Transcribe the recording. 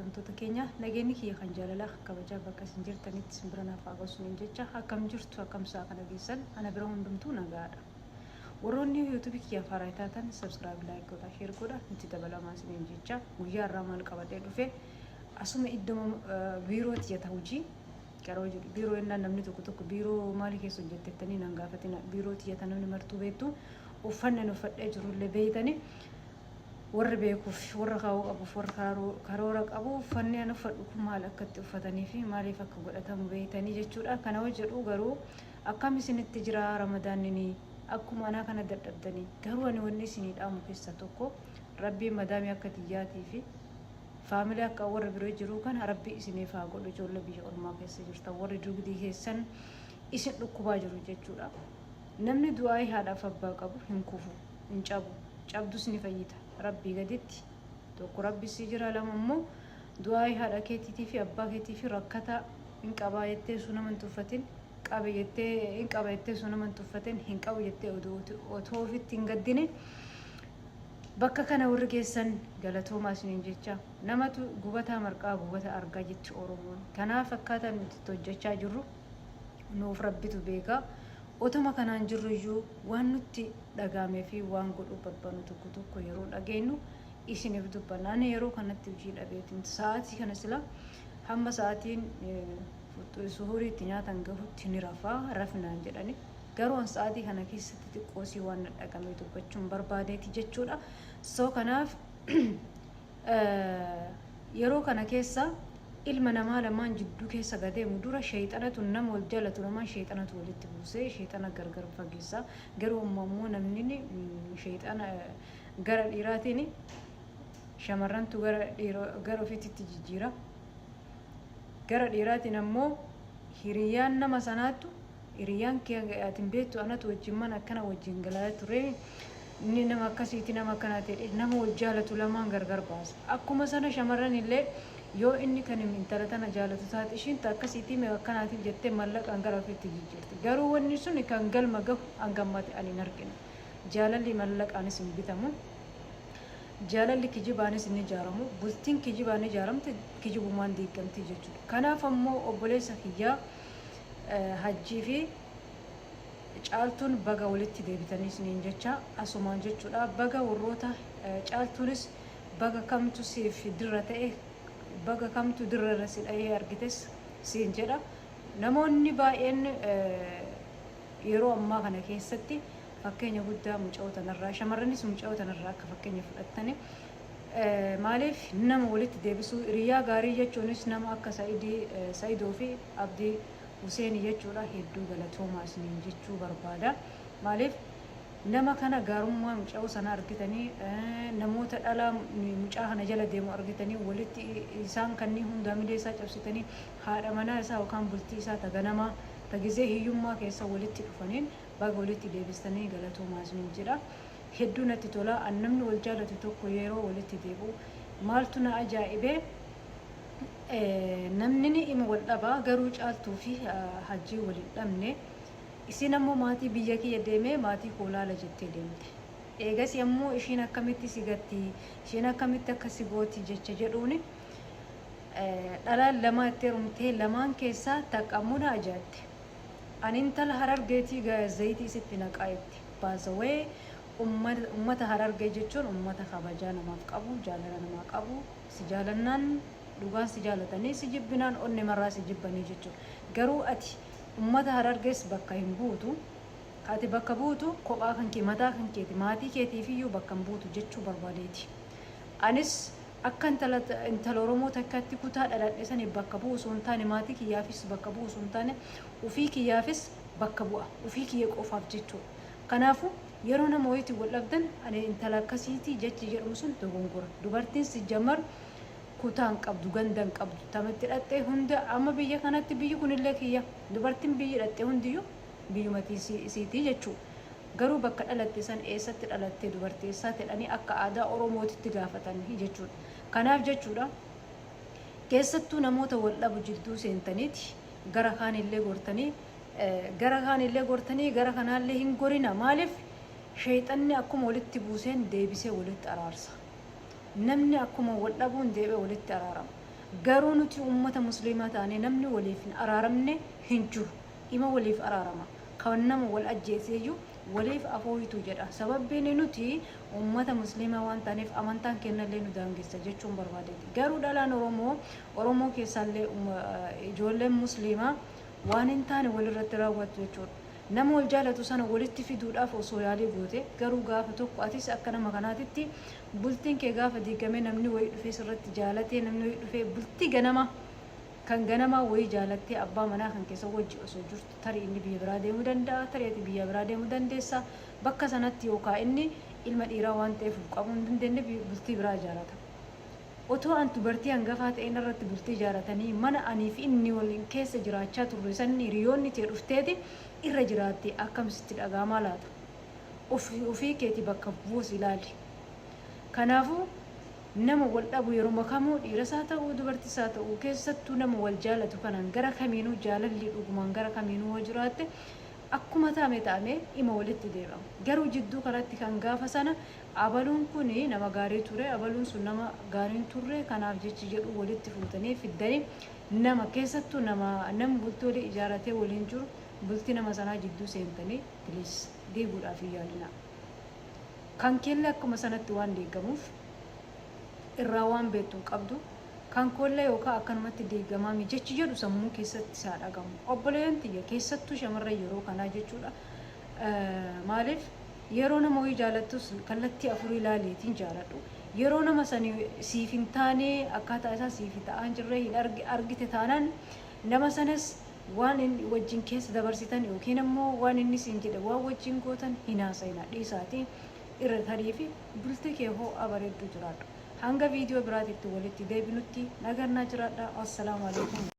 Kabajamtoota keenya, nageenyi kiyya kan jaalalaa kan kabajaa bakka isin jirtanitti isin bira naaf haa ga'u isiniin jecha. Akkam jirtu? Akkam sa'a kana geessan? Ana bira hundumtuu nagaadha. Warroonni YouTubeii kiyyaaf haaraa taatan subscribe, like godhaa, share godhaa, nutti dabalamaa isiniin jecha. Guyyaa irraa maal qabadhee dhufe? Asuma iddoo biiroo tiyya hojii gara hojii biiroo yennaan namni tokko tokko biiroo maalii keessa hojjettettanii nan gaafatina. Biiroo tiyya namni martuu beektu, uffanni uffadhee jirullee beeytanii, warri beekuuf, warra kaa'uu qabuuf, warra karoora qabu, uffanni an uffadhu kun maal akka itti uffatanii fi maaliif akka godhatamu beeytanii jechuudha. Kana hojjedhu garuu akkam isinitti jira Ramadaanni? Akkuma anaa kana dadhabdanii? Garuu ani wanni isinii dhaamu keessaa tokko, Rabbiin madaamii akka tiyyaatii fi family akka warra biroo jiru kana Rabbi isiniif haa godhu. Ijoollee biyya ormaa keessa jirtan, warri dugdii keessan isin dhukkubaa jiru jechuudha. Namni du'aayii haadhaaf abbaa qabu hin kufu, hin cabu, cabdus ni fayyita. Rabbii gaditti tokko Rabbi si jira, lama immoo du'aayii haadha keetiitii fi abbaa keetii fi rakkata hin qabaa jettee sun nama hin tuffatin, qabe jettee hin qaba jettee sun nama hin tuffatin, hin qabu jettee otoo ofitti hin gaddine. Bakka kana warri geessan galatoomaa isiniin jecha. Namatu gubataa marqaa gubata argaa jetti Oromoon. Kanaaf akkaataa nuti itti hojjechaa jirru nuuf Rabbitu beeka. Otuma kanaan jirru iyyuu waan nutti dhagaamee fi waan godhuu barbaannu tokko tokko yeroo dhageenyu isiniif dubbanna. Ani yeroo kanatti hojii dhabeetiin sa'aatii kana sila hamma sa'aatiin suhurii itti nyaatan gahutti ni rafaa, rafnaan jedhani. Garuu an sa'aatii kana keessatti xiqqoosii waan na dhagamee dubbachuun barbaadeeti jechuudha. So kanaaf yeroo kana keessa ilma namaa lamaan jidduu keessa gadeemu dura sheexanatu, nama wal jaalatu lamaan sheexanatu walitti buusee sheexana gargar fageessa. Garuu ammoo namni sheexana gara dhiiraatiin shamarrantu gara gara ofiitti jijjiira. Gara dhiiraatiin ammoo hiriyyaan nama sanaattu, hiriyyaan kee ati hin beektu, anatu wajjin mana akkana wajjin galaa ture, inni nama akkasiiti, nama akkanaa ta'e, nama wal jaalatu lamaan gargar baasa. Akkuma sana shamarran illee yoo inni kan intala tana jaalatu taate, ishiin ta akkasiitii mee akkanaatiif jettee mallaqaan gara ofiitti jijjiirti. Garuu wanni sun kan galma gahu hangammate ani hin argine. Jaalalli mallaqaanis hin bitamu. Jaalalli kijibaanis hin ijaaramu. Bultiin kijibaan ijaaramte kijibumaan diigamti jechuudha. Kanaaf ammoo obboleessa kiyyaa Hajjii fi Caaltuun baga walitti deebitanii isiniin jecha asumaan jechuudha. Baga warroota Caaltuunis baga kamtu siif dirra ta'e, baga kamtu dirra irra si dhahee argites siin jedha. Namoonni baay'een yeroo ammaa kana keessatti fakkeenya guddaa mucayoo tanarraa, shamarranis mucayoo tanarraa akka fakkeenya fudhattani. Maaliif nama walitti deebisuu, hiriyaa gaarii jechuunis nama akka Sa'idii, Sa'idoo fi Abdii Huseenii jechuudha. Hedduu galatoomaa isiniin jechuu barbaada. Maaliif nama kana gaarummaa mucayoo sana argitanii, namoota dhalaa mucaa kana jala deemu argitanii, walitti isaan kanneen hundaa milee isaa cabsitanii, haadha manaa isaa yookaan bultii isaa ta ganamaa ta gizee hiyyummaa keessa walitti dhufaniin baga walitti deebistanii, galatoomaa isiniin jedha. Hedduu natti tola. An namni wal jaalatu tokko yeroo walitti deebi'u maaltu na ajaa'ibee, namni ni ima wal dhabaa, garuu Caaltuu fi Hajjii wal hin dhabne. Isiin ammoo maatii biyya kiyya deemee maatii koo laala jettee deemte. Eegas ammoo ishiin akkamitti si gatti, ishiin akkamitti akka si gooti jecha jedhuuni dhalaan lamaa itti heerumtee, lamaan keessaa takka ammoo na ajaa'ibte. Ani intala Harargeetii zayitii sitti naqaa jette. Baasawee ummata Harargee jechuun ummata kabajaa namaaf qabu, jaalala namaa qabu, si jaalannaan dhugaan si jaalatanii, si jibbinaan onnee marraa si jibbanii jechuudha. Garuu ati ummata Harargees bakka hin buutu. Ati bakka buutu kophaa kan kee, mataa kan keeti, maatii keetiif iyyuu bakka hin buutu jechuu barbaadeeti. Anis akka intala Oromoo takkaatti kutaa dhaladhe saniif bakka bu'u osoo hin taane, maatii kiyyaafis bakka bu'u osoo hin taane, ufii kiyyaafis bakka bu'a. Ufii kiyya qofaaf jechuudha. Kanaafuu yeroo nama wayiitiin wal dhabdan, ani intala akkasiitii jechi jedhamu sun dogongora. Dubartiin si jamar kutaa hin qabdu, ganda hin qabdu. Tamatti dhattee hunda amma biyya kanatti biyyi kunillee kiyya. Dubartiin biyyi dhatte hundiyyuu biyyuma isiitii jechuudha. Garuu bakka dhalatte san, eessatti dhalatte, dubartii eessaa jedhanii akka aadaa Oromootitti gaafatan jechuudha. Kanaaf jechuudha, keessattuu namoota wal dhabu jidduu seentaniiti gara kaanillee gortanii, gara kaanillee gortanii, gara kanaallee hin gorina. Maaliif sheexanni akkuma walitti buuseen deebisee walitti araarsa. Namni akkuma wal dhabuun deebi'ee walitti araarama. Garuu nuti ummata musliimaa taanee namni waliif hin araaramne hin jiru. Ima waliif araarama. Kan nama wal ajjeeseeyyuu waliif afooytu jedha. Sababbiin nuti ummata musliimaa waan taaneef amantaan kennallee nu daangessa jechuun barbaadeeti. Garuu dhalaan Oromoo, Oromoo keessaallee ijoolleen musliimaa waan hin taane walirratti raawwattu jechuudha. Nama wal jaalatu sana walitti fiduudhaaf osoo yaalii goote, garuu gaafa tokko atis akka nama kanaatitti bultiin kee gaafa diigamee namni wayii dhufee sirratti jaalatee, namni wayii dhufee bultii ganama kan ganamaa wayii jaalattee abbaa manaa kan keessa wajji osoo jirtu, tarii inni biyya biraa deemuu danda'a, tarii ati biyya biraa deemuu dandeessa. Bakka sanatti yookaan inni ilma dhiiraa waan ta'eef of qabuu hin dandeenye, bultii biraa ijaarata. Otoo an dubartii hangafaa ta'een irratti bultii ijaaratanii, mana anii fi inni waliin keessa jiraachaa turre sanni hiriyoonni tee dhufteeti irra jiraatte, akkam sitti dhaga'amaa laata? Ofii keeti bakka buusi ilaali. Kanaafuu nama wal dhabu yeroo kamuu, dhiiras haa ta'u, dubartis haa ta'u, keessattuu nama wal jaalatu kanaan gara kamiinuu jaalalli dhugumaan gara kamiinuu yoo jiraatte, akkuma taame taame ima walitti deebi'amu. Garuu jidduu kanatti kan gaafa sana abaluun kun nama gaarii ture, abaluun sun nama gaarii hin turre, kanaaf jechi jedhu walitti fuutanii fiddanii nama keessattuu nama nama bultii walii ijaaratee waliin jiru bultii nama sanaa jidduu seentanii please diiguudhaaf hin yaalinaa. Kan keellee akkuma sanatti waan diigamuuf irraa waan beektu hin qabdu. Kan koollee yookaan akkanumatti diigamaa jechi jedhu sammuu keessatti isaa dhagamu. Obboleeyyan tiyya, keessattuu shamarran yeroo kanaa jechuudha. Maaliif yeroo nama wayii jaalattus kallattii afurii ilaaliitiin jaaladhu. Yeroo nama sani siif hin taane, akkaataa isaa siif ta'aa hin jirre hin argite taanaan, nama sanas waan inni wajjin keessa dabarsitan yookiin immoo waan inni siin jedhe waan wajjin gootan hin haasa'ina, dhiisaatii irra tarii fi bultii kee ho'aa bareedduu jiraadhu. Hanga viidiyoo biraatitti walitti deebinutti nagannaa jiraadha. Assalaamu alaikum.